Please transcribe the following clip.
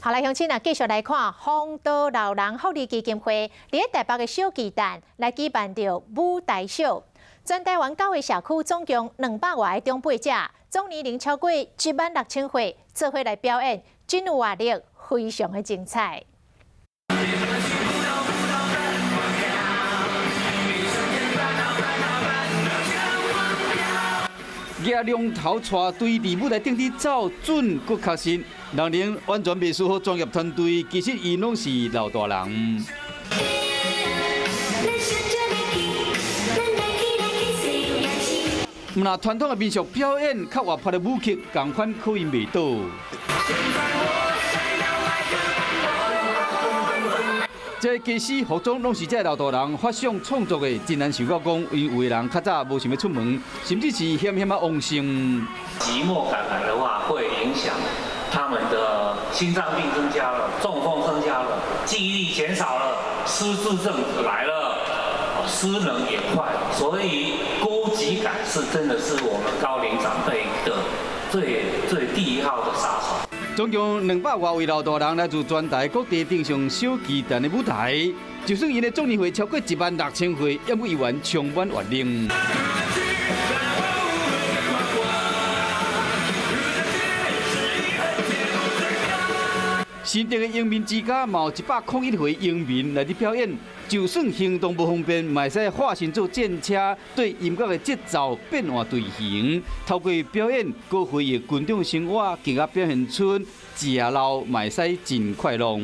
好來，鄉親啊，繼續來看豐都老人福利基金會佇台北的小巨蛋來舉辦著舞台秀，全台灣九个社區總共200外个長輩者，總年齡超過16,000歲，做伙來表演，真有活力，非常的精彩。舉龍頭帶隊佇舞台頂佇走準閣確實，人人完全袂輸予專業團隊，其實𪜶攏是老大人。毋但傳統的民俗表演，較活潑的舞曲，仝款可以袂倒。這個家私服裝攏是這老大人發想創作的，真難想到講，因有的人較早無想欲出門，甚至是險險仔往生。寂寞感來的話，會影響他們的心臟病增加了，中風增加了，記憶力減少了，失智症來了，失能也快，所以孤寂感是真的是我們高齡長輩的最最第一號的殺手。總共200外位老大人來自全台各地登上小巨蛋的舞台，就算𪜶的總年歲超過16,000歲，也猶原充滿活力。新竹的榮民之家嘛有101歲榮民來佇表演，就算行動無方便，嘛會使化身做戰車，對音樂的節奏變換隊形，透過表演，閣回憶群眾生活，更加表現出食老嘛會使真快樂。